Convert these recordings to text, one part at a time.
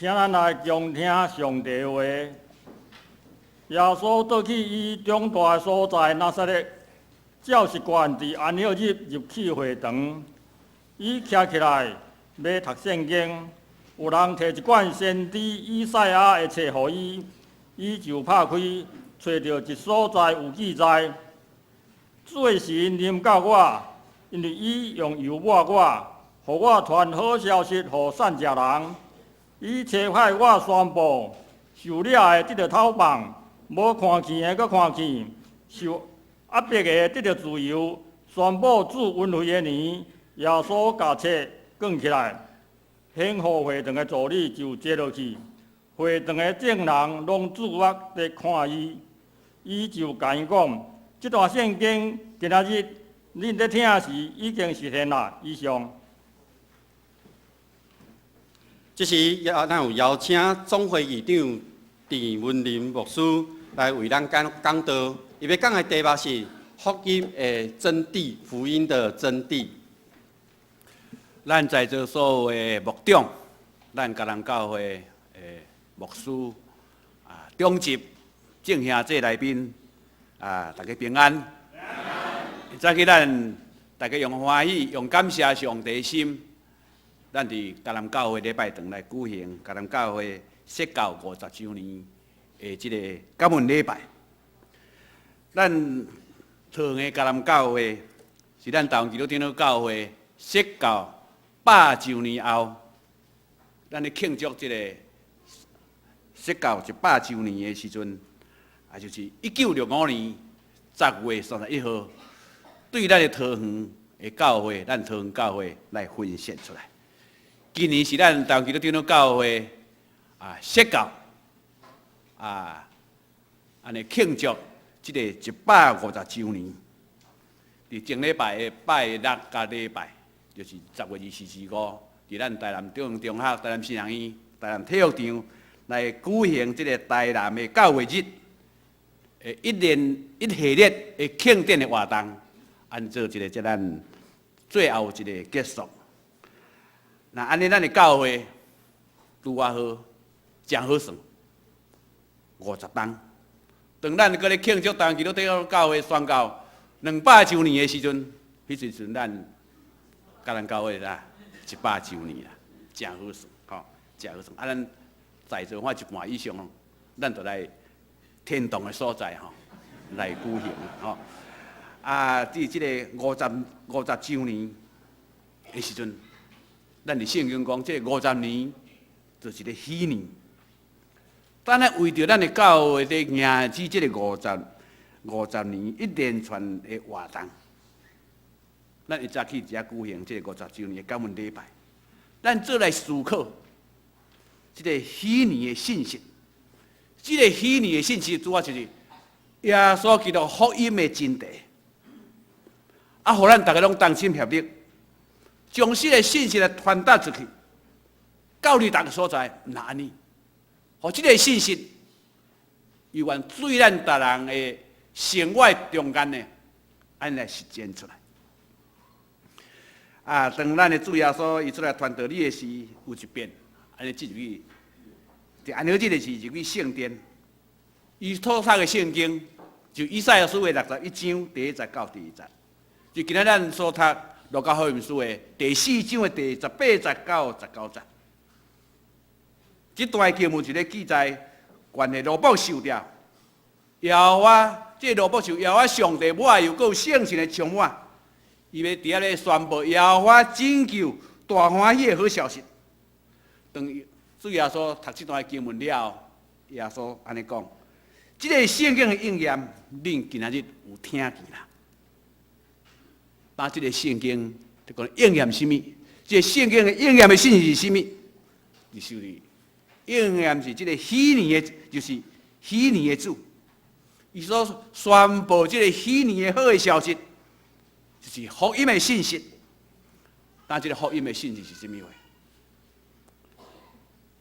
請咱來恭聽上帝話。耶穌倒去伊長大的所在拿撒勒，照習慣佇安息日入去會堂。伊徛起來欲讀聖經，有人提一卷先知以賽亞的冊予伊，伊就拍開，揣著一所在有記載：主的神臨到我，因為伊用油抹我，予我傳好消息予散食人。伊差派我宣布受掠的得著透放，無看見的閣看見，受壓迫的得著自由，宣布主恩惠的年。耶穌共冊卷起來，顯予會堂的助理就坐落去。會堂的眾人攏注目佇看伊，伊就共𪜶講：這段聖經今仔日恁佇聽時已經實現啦。以上。這時，咱有邀請總會議長鄭文林牧師來為咱講講道。伊欲講的題目是福音的真諦，福音的真諦。咱在座所有的牧長，咱嘉南教會的牧師啊，長執、眾兄弟來賓啊，大家平安。早起咱大家用歡喜、用感謝上帝的心，咱佇嘉南教會禮拜堂來舉行嘉南教會設教50週年的這個感恩禮拜。咱桃園嘉南教會是咱台灣基督長老教會設教100週年後，咱咧慶祝這個設教100週年的時陣，啊，就是1965年10月31號，對咱的桃園的教會，咱桃園教會來分設出來。今年是咱台灣基督長老教會啊設教啊，按呢慶祝這個150週年。佇前禮拜的拜六佮禮拜，就是10月24、25，佇咱台南中中學、台南新學院、台南體育場來舉行這個台南的教會日的一連一系列的慶典的活動，按做一個這咱最後一個結束。那按呢，咱的教會拄仔好，正好算50冬。當咱閣咧慶祝台灣基督教教會宣教200週年的時陣，彼時陣咱嘉南教會啦100週年啦，正好算吼，正好算。啊，咱在座看一半以上，咱就來天堂的所在吼來舉行吼。啊，佇這個50週年的時陣，咱佇聖經講，這個五十年就是一個禧年。但咱為著咱的教會佇迎接這個50年一連串的活動，咱一早起遮舉行這個五十週年的感恩禮拜，咱做來思考這個禧年的信息。這個禧年的信息主要就是耶穌基督福音的真諦，啊，予咱逐家攏同心協力，將這個信息來傳達出去，到你逐个所在，毋若按呢，予這個信息，猶原對咱逐人的生活中間呢，按呢來實踐出來。啊，當咱的主耶穌伊出來傳道理的時，有一遍，按呢進入去，佇安息日的時入去聖殿，伊所讀的聖經就以賽亞書的61章第一節到第二節，就今仔咱所讀路加福音書的第四章的第18節到19節。這段經文是咧記載，關於奴僕受了，耶和華這個奴僕受耶和華上帝抹油，閣有聖神的充滿，伊欲佇遐咧宣布耶和華拯救大歡喜的好消息。當主耶穌讀這段經文了後，耶穌按呢講：這個聖經的應驗，恁今仔日有聽見啦。把這個聖經就講應驗啥物？這個聖經的應驗的信息是啥物？就是應驗是這個禧年的，就是禧年的主。伊所宣布這個禧年的好的消息，就是福音的信息。但這個福音的信息是啥物話？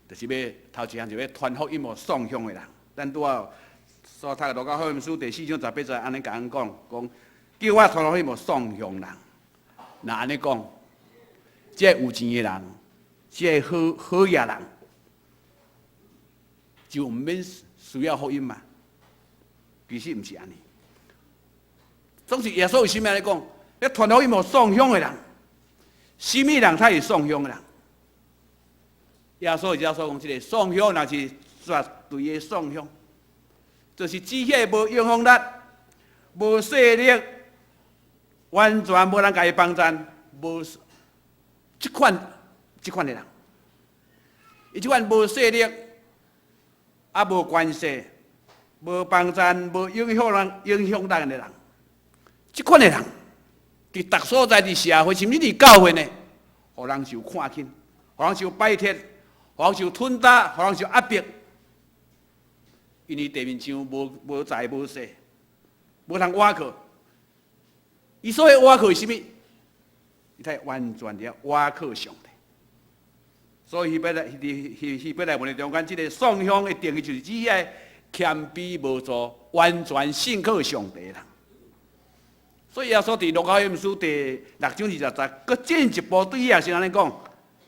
就是欲頭一項就欲傳福音予喪鄉的人。咱拄仔所讀的路加福音書第四章十八節，按呢共阮講，講叫我傳福音予喪鄉人。若按呢講，這個有錢的人，這個好好額人，就毋免需要福音嘛？其實毋是按呢。總是耶穌為啥物按呢講？欲傳福音予喪鄉的人，啥物人才是喪鄉的人？耶穌耶穌講，這個喪鄉若是絕對的喪鄉，就是指遐個無影響力、無勢力，完全無人共伊幫贊，無這款的人，伊這款無勢力，啊無權勢，無幫贊，無影響人、影響力的人，這款的人，佇逐所在佇社會，甚至佇教會呢，予人受看輕，予人受擺脫，予人受吞打，予人受壓迫，因為地面上無財無勢，無通倚靠。伊所謂倚靠是啥物？伊才完全佇遐倚靠上帝。所以希伯來佇希伯來文的中間，這個喪鄉的定義就是指遐謙卑無助、完全信靠上帝的人。所以耶穌佇路加福音書第六章二十節，閣進一步對伊也是按呢講：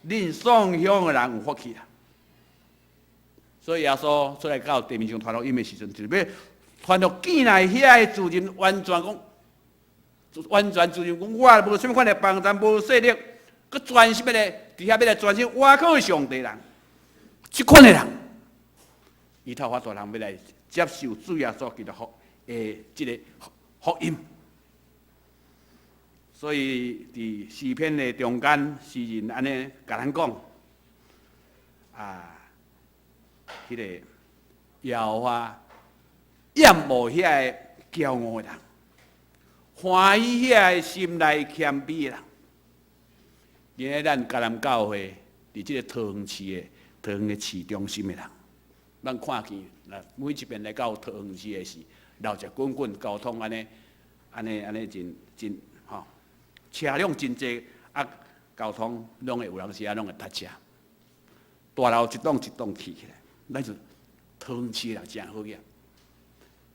恁喪鄉的人有福氣啦。所以耶穌出來到地面上傳福音的時陣，就是欲傳予見來遐個自認完全講，完全自認講我無啥物款的幫贊，無勢力，閣專心欲來，佇遐欲來專心倚靠上帝人，這款的人，伊才有法度人欲來接受主耶穌基督的這个福音。所以佇詩篇的中間，詩人按呢共咱講，啊，彼个耶和華厭惡遐个驕傲的人，歡喜遐個心內謙卑的人。今日咱迦南教會佇這个桃園市的桃園的市中心的人，咱看見，若每一遍來到桃園市的時，鬧熱滾滾，交通按呢，按呢，按呢，真真吼，車輛真濟，啊，交通攏會有當時啊，攏會塞車，大樓一棟一棟起起來，咱就桃園市的人誠好額。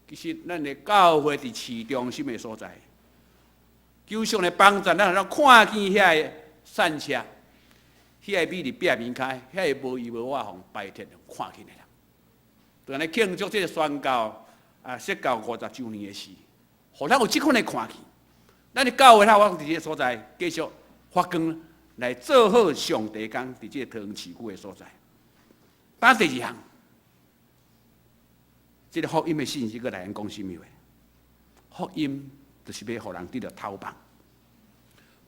其實咱的教會佇市中心的所在，求上帝幫助咱，咱看見遐个散車，遐个米佇壁面跤，遐个無依無靠，予擺脫，看見的人。就按呢慶祝這个宣教啊，釋教50週年的時，予咱有這款的看見。咱的教會哈，我佇這个所在繼續發光，來做好上帝工，佇這个桃園市區的所在。當第二項，這个福音的信息，閣來咱講啥物話？福音就是欲予人得著透放。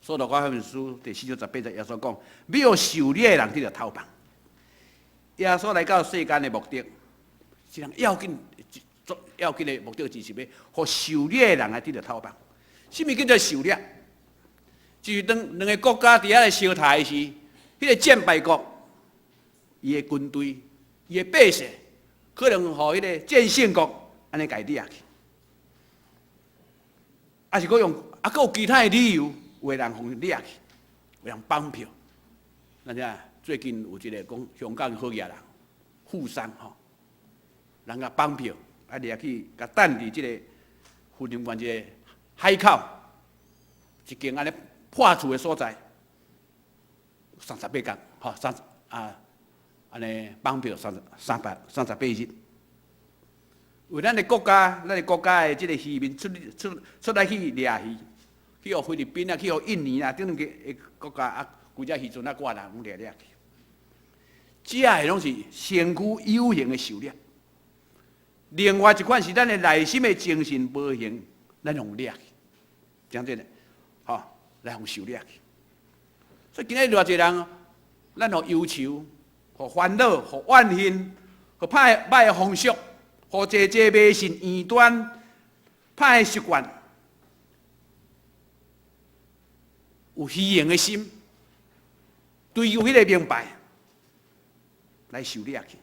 所以路加福音書第四章十八節，耶穌講：欲予受掠的人得著透放。耶穌來到世間的目的，一項要緊、要緊的目的，就是欲予受掠的人來得著透放。啥物叫做受掠？就是當兩个國家佇遐咧相刣時，彼个戰敗國，伊的軍隊、伊的百姓，可能予彼个戰勝國按呢共伊掠去，抑是閣用啊，閣有其他的理由，有的人予伊掠去，有人綁票。咱知最近有一个講香港好額人，富商吼，人共綁票，啊掠去，共等佇這个雲林縣這個海口一間按呢破厝的所在，三十八工，吼三啊，按呢綁票338日。為咱的國家，咱的國家的這个漁民出來去掠魚，去予菲律賓啊，去予印尼啊，等等个國家啊，規隻漁船啊，掛人攏掠掠去。這个攏是身軀有形的受掠。另外一款是咱的內心的精神無形，咱予掠去，講真的，吼，來予受掠去。所以今日偌濟人，咱予憂愁、予煩惱、予怨恨、予歹的風俗、予濟濟迷信異端、歹的習慣，有虛榮的心，追求彼个名牌，來受掠去，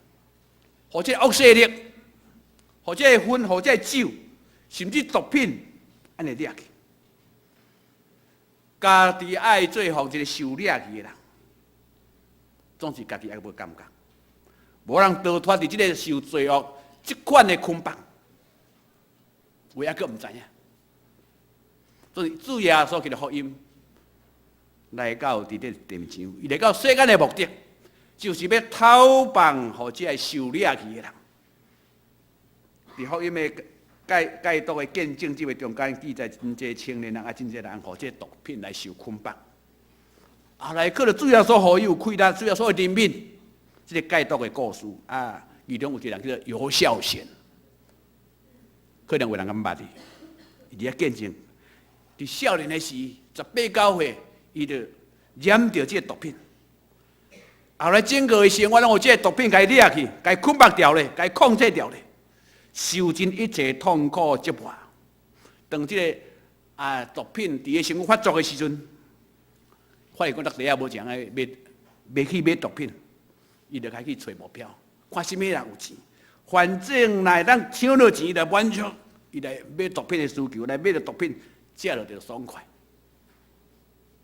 予這个惡勢力，予這个薰，予這个酒，甚至毒品，按呢掠去。家己愛做予一个受掠去的人，總是家己猶無感覺，無人逃脫佇這个受罪惡這款的捆綁，有猶閣毋知影。所以主耶穌基督福音來到佇這地面上，伊來到世間的目的，就是欲透放予這个受掠去的人。佇福音的戒戒毒的見證這個中間記載真濟青年人啊，真濟人予這毒品來受捆綁。後來靠著主耶穌予伊有氣力，主耶穌的憐憫，這個戒毒的故事啊，其中有一個人叫做尤孝賢，可能有人敢捌伊，伊佇遐見證，佇少年的時，18、19歲，伊就染著這個毒品。後來整個的生活攏予這個毒品共伊掠去，共伊捆綁牢咧，共伊控制牢咧，受盡一切痛苦折磨。當這個毒品佇伊身軀發作的時陣，發現講逐地仔無錢愛買，袂去買毒品，伊就開始揣目標，看啥物人有錢，反正若會當搶著錢來滿足伊來買毒品的需求，來買著毒品，食落就爽快。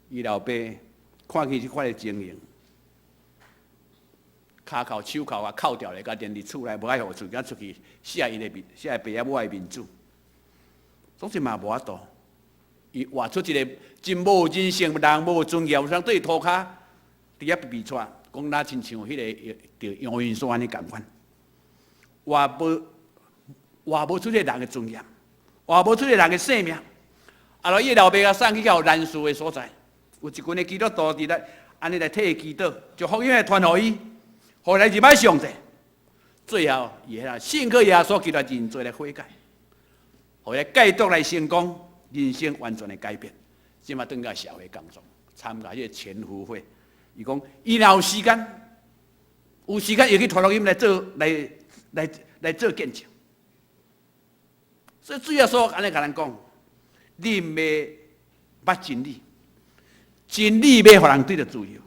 伊老爸看見這款的情形，跤銬手銬啊銬牢咧，共連佇厝內，無愛予厝囝出去，寫伊的面，寫爸仔母的面子，總是嘛無法度。伊活出一個真無人性、人無尊嚴，有人對塗跤佇遐比賽，講若親像彼個著楊雲山按呢仝款，活無出這個人的尊嚴，活無出這個人的性命。後來伊老爸共送去到難事的所在，有一群的基督徒佇咧按呢來替伊祈禱，將福音來傳予伊，予伊來認識上帝。最後，伊彼信靠耶穌基督認罪來悔改，予伊戒毒來成功。人生完全的改變，這馬轉到社會工作，參加這個全福會。伊講，伊若有時間，有時間會去傳福音來做，來來來做見證。所以主耶穌按呢共咱講，恁欲捌真理，真理欲予人得著自由。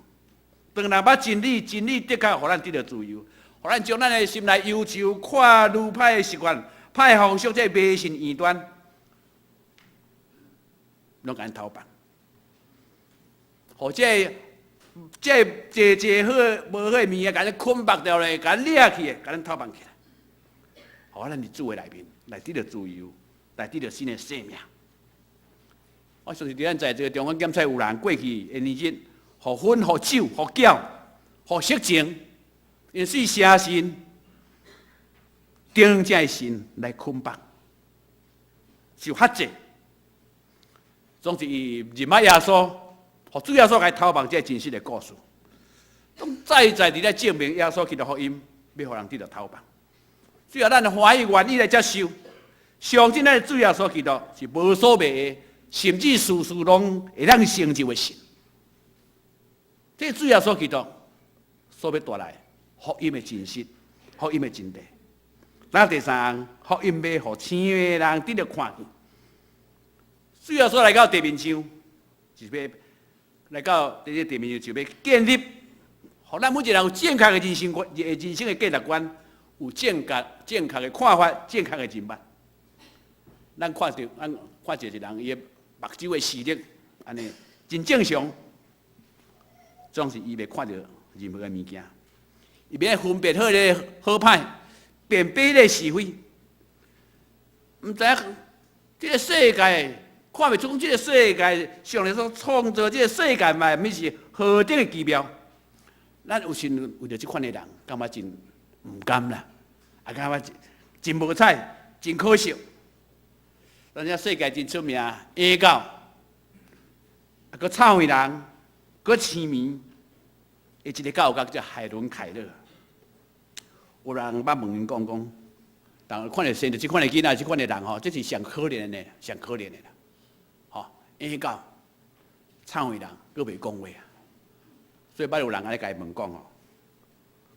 當人捌真理，真理的確予咱得著自由，予咱將咱的心內憂愁、看愈歹的習慣、歹風俗、這迷信異端，攏共咱偷放，予這這濟濟好無好的物件，共咱捆綁牢咧，共咱掠去的，共咱偷放起來，予咱佇主的內面來得著自由，來得著新的生命。我相信佇咱在座中間，檢測有人過去的年日，予薰、予酒、予攪、予色情，因為邪神、頂正的神來捆綁，受轄制。總是伊認捌耶穌，予主耶穌共伊偷放這個真實的故事，攏再再佇咧證明耶穌基督福音，欲予人得著偷放。只要咱歡喜願意來接受，相信咱的主耶穌基督是無所袂會，甚至事事攏會當成就的神。這主耶穌基督所欲帶來福音的真實，福音的真諦。那第三項，福音欲予青的人得著看見。主耶穌來到地面上，就是欲來到這個地面上，就欲建立，予咱每一個人有正確的人生觀、人生的價值觀，有正確的看法、正確的認識。咱看著一個人，伊的目睭的視力，按呢真正常，總是伊袂看著任何的物件，伊袂分別好咧好歹，辨別咧是非，毋知影這個世界。看袂出講，這個世界上帝所創造這個世界嘛，毋是何等的奇妙。咱有時為著這款的人，感覺真毋甘啦，啊，感覺真無彩，真可惜。咱這世界真出名，野狗，啊，閣臭耳人，閣痴迷，伊一個教育家叫海倫凱勒。有人捌問𪜶講講，當看著生著這款的囡仔，這款的人吼，這是上可憐的，上可憐的啦。吼，野狗、臭耳人，閣袂講話啊！所以捌有人按呢共伊問講吼，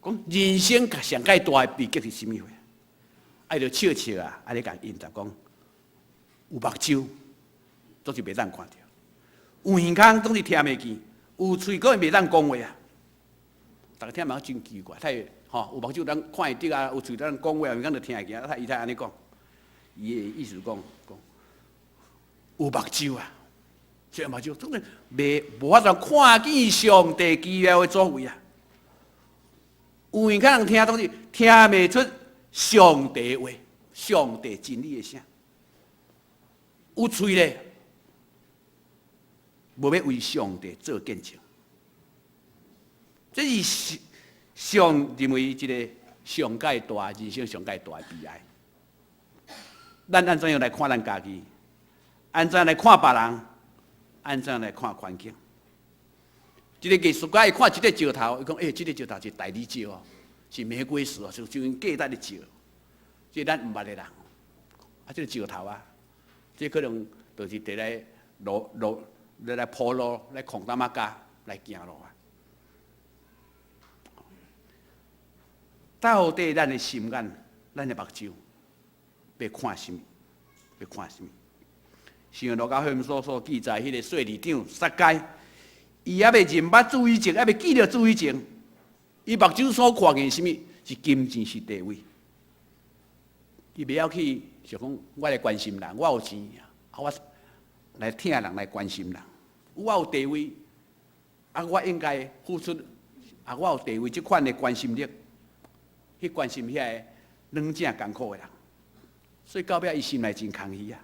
講人生上蓋大的悲劇是啥物貨？啊，伊就笑笑啊，按呢共應答講，有目睭總是袂當看著，有耳孔總是聽袂見，有喙閣袂當講話啊！逐家聽嘛真奇怪，太吼有目睭當看會著啊，有喙當講話，有耳孔就聽會見，啊，伊才按呢講，伊的意思講講有目睭啊，這目睭總是袂無法度看見上帝奇妙的作為啊！有耳孔聽，總是聽袂出上帝話、上帝真理的聲。有喙咧，無欲為上帝做見證。這是上認為一個上蓋大人生上蓋大的悲哀。咱按怎樣來看咱家己？按怎來看別人？按怎來看環境？一個藝術家伊看這個石頭，伊講：欸，這個石頭是大理石哦，是玫瑰石哦，是真價值的石。這咱毋捌的人，啊，這個石頭啊，這可能就是佇咧路路來鋪路來空擔仔膠來行路啊。到底咱的心眼、咱的目睭，欲看啥物？欲看啥物？像路加福音書所記載，彼個稅吏長撒該，伊猶未認捌主以前，猶未見著主以前，伊目睭所看見啥物？是金錢，是地位。伊袂曉去想講，我來關心人，我有錢啊，我來疼人，來關心人。我有地位，啊，我應該付出，啊，我有地位，這款的關心力，去關心遐个軟正艱苦的人。所以到尾伊心內真空虛啊，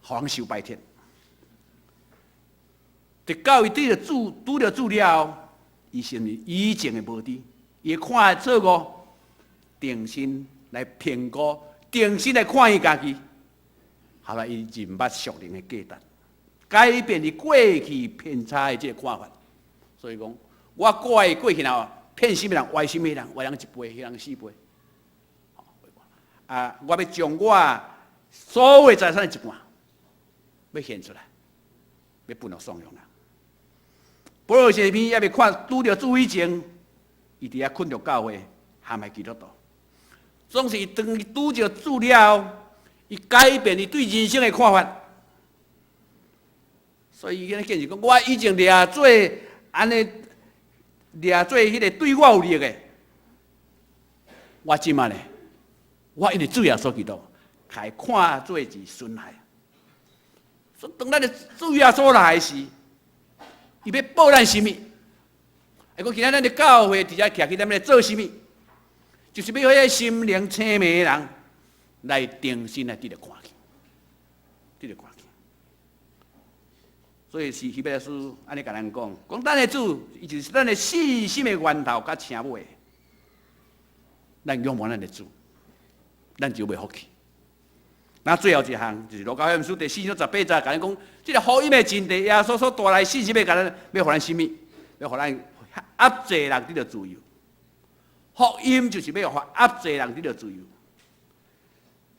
予人受拜託。直到伊拄著主，拄著主了後，伊心裡以前的無知，伊會看的錯誤，重新來評估，重新來看伊家己，後來伊認捌屬靈的價值，改變伊過去偏差的這個看法。所以講，我過去過去若騙啥物人，歪啥物人，歪人一倍，彼人四倍。啊！我欲將我所有財產的一半，欲獻出來，欲分予喪養人。保羅這篇猶未看拄著主以前，伊佇遐困著教會，陷害基督徒。總是當伊拄著主了後，伊改變伊對人生的看法。所以伊按呢見證講，我以前掠做按呢掠做彼个對我有利的，我這馬呢，我因為主耶穌基督，共看做是損害。所以當咱的主耶穌來時，伊欲報咱啥物？啊，講今仔咱的教會佇遮徛起，咱欲來做啥物？就是欲予彼个心靈青盲的人來重新來得著看見，得著看見。所以是希伯來書按呢共咱講，講咱的主，伊就是咱的信心的源頭佮成尾。咱仰望咱的主，咱就袂福氣。那最後一項就是路加福音書第四章18節，共咱講，這个福音的真諦，耶穌所帶來信息，欲共咱，欲予咱啥物？欲予咱壓制人得著自由。福音就是欲予壓制人得著自由。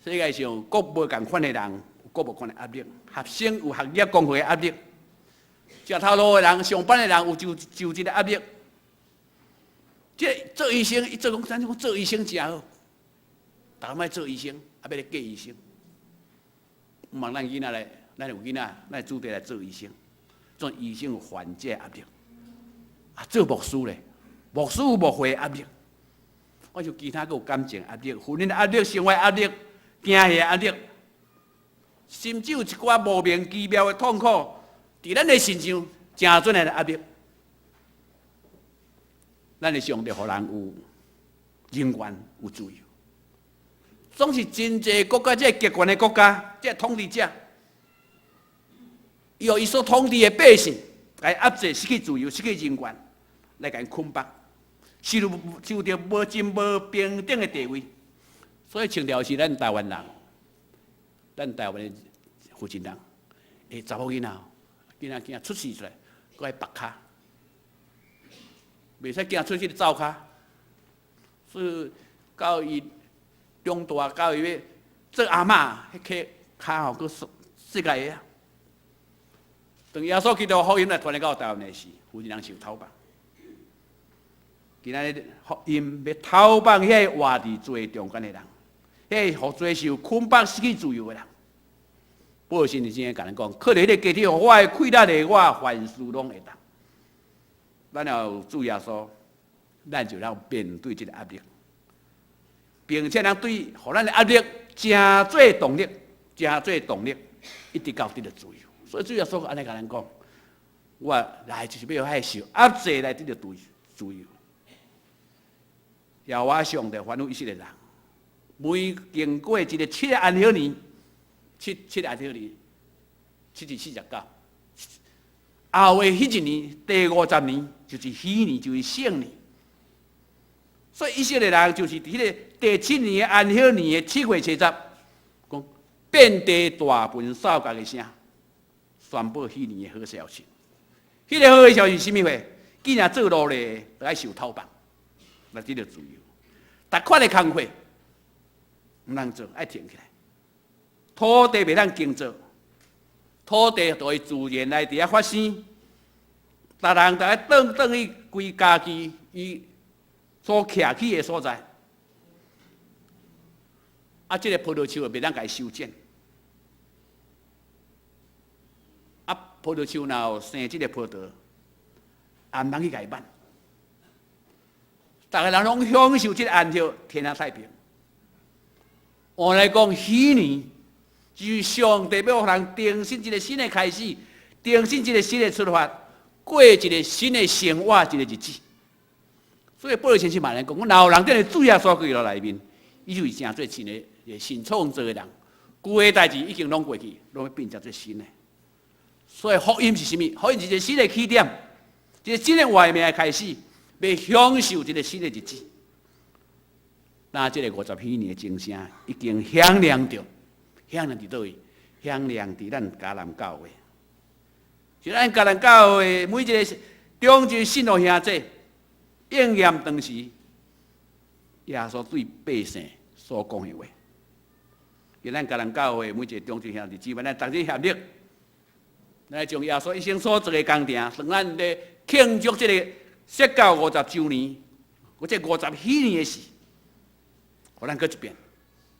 世界上各無仝款的人，有各無仝款的壓力。學生有學業功課的壓力，食頭路的人、上班的人有就就職的壓力。這做醫生，伊做講，咱講做醫生誠好，逐个愛做醫生，啊，欲來嫁醫生。毋茫咱囡仔來，咱有囡仔，咱子弟來做醫生，做醫生有患者壓力。啊，做牧師咧，牧師有牧會壓力。我就其他閣有感情壓力、婚姻壓力、生活壓力、驚嚇壓力，甚至有一寡莫名其妙的痛苦，佇咱的身上誠準的壓力。咱的上帝予人有人權、有自由。總是真濟國家，這個極權的國家，這個統治者，伊予伊所統治的百姓來壓制，失去自由、失去人權，來共𪜶捆綁，受受著無真無平等的地位。所以強調是咱台灣人，咱台灣的負責人，欸，查某囡仔，囡仔囝出世出來，閣愛縛跤，袂使行出去走跤。所以到伊長大，到伊欲做阿嬤，彼跤吼，閣世界的啊。當耶穌基督福音來傳來到台灣的時，有人受討縛。今仔日福音欲討縛彼個活佇罪中間的人，彼个予罪受捆綁、失去自由的人。保羅先生共咱講，靠著彼個加添予我的氣力的，我凡事攏會當。咱若有主耶穌，咱就通面對這个壓力，並且通對予咱的壓力成做動力，成做動力，一直到得著自由。所以主耶穌按呢共咱講，我來就是欲予彼受壓制來得著自由。耶和華上帝吩咐以色列人，每經過一个七个安息年，七七个安息年，7七49，後的彼一年，第50年就是禧年，就是聖年。所以以色列人就是佇彼个第七年的安息年的7月70，講遍地大噴掃角的聲，宣布彼年的好消息。彼個好的消息是啥物貨？既然做奴隸，就愛受討放，來得著自由。逐款的工課毋通做，愛停起來。土地袂當耕作，土地就會自然來佇遐發生。逐人就愛轉轉去歸家己伊所徛起的所在。啊，這個葡萄樹袂當共伊修剪。啊，葡萄樹若有生這個葡萄，也毋通去共伊挽。逐个人攏享受這個安息，天下太平。換來講，彼年就是上帝欲予人重新一個新的開始，重新一個新的出發，過一個新的生活，一個日子。所以保羅先生嘛來講，若有人佇主耶穌基督內面，伊就是成做新的新創造的人，舊的代誌已經攏過去，攏欲變成做新的。所以福音是啥物？福音是一個新的起點，一個新的活命的開始，欲享受這個新的日子。那這個五十禧年的鐘聲已經響亮著，響亮佇佗位？響亮佇咱迦南教會。就咱迦南教會每一個長執信徒兄弟，應驗當時耶穌對百姓所講的話。就咱迦南教會每一個長執兄弟姊妹，咱同齊協力，來將耶穌一生所做的工程，當咱咧慶祝這個釋教50週年，或者50禧年的時，予咱閣一遍，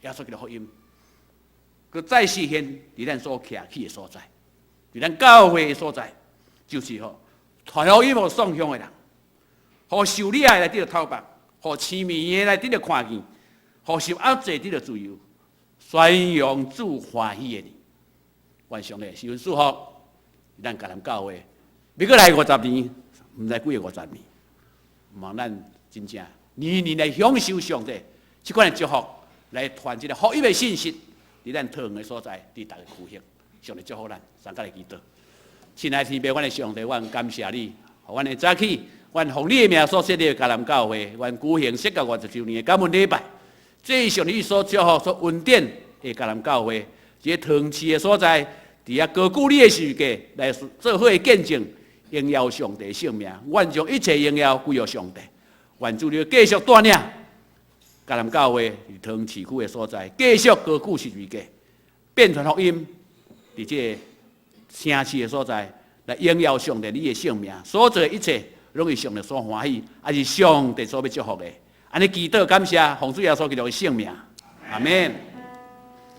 耶穌基督福音，閣再實現佇咱所徛起的所在，佇咱教會的所在，就是吼傳福音予喪鄉的人，予受掠的來得著討放，予癡迷的來得著看見，予受壓制得著自由，宣揚主歡喜的年。願上帝賜福祝福咱迦南教會，欲閣來五十年，毋知幾个五十年，望咱真正年年來享受上帝這款的祝福，來傳這個福音的信息，佇咱桃園的所在，佇逐个區域，上帝祝福咱，三甲來祈禱。親愛天父，阮的上帝，阮感謝你，予阮會早起，阮奉你的名所設立的迦南教會，阮舉行釋教50週年的感恩禮拜。這是上帝所祝福、所恩典的迦南教會，這個桃園市的所在，佇遐高舉你的十字架來做好的見證，榮耀上帝聖名。願將一切榮耀歸予上帝。願主你繼續帶領迦南教會佇桃園市區的所在，繼續高舉十字架，遍傳福音，佇這個城市的所在來榮耀上帝你的聖名。所做的一切，攏是上帝所歡喜，也是上帝所欲祝福的。按呢祈禱感謝，奉主耶穌基督的聖名，阿們。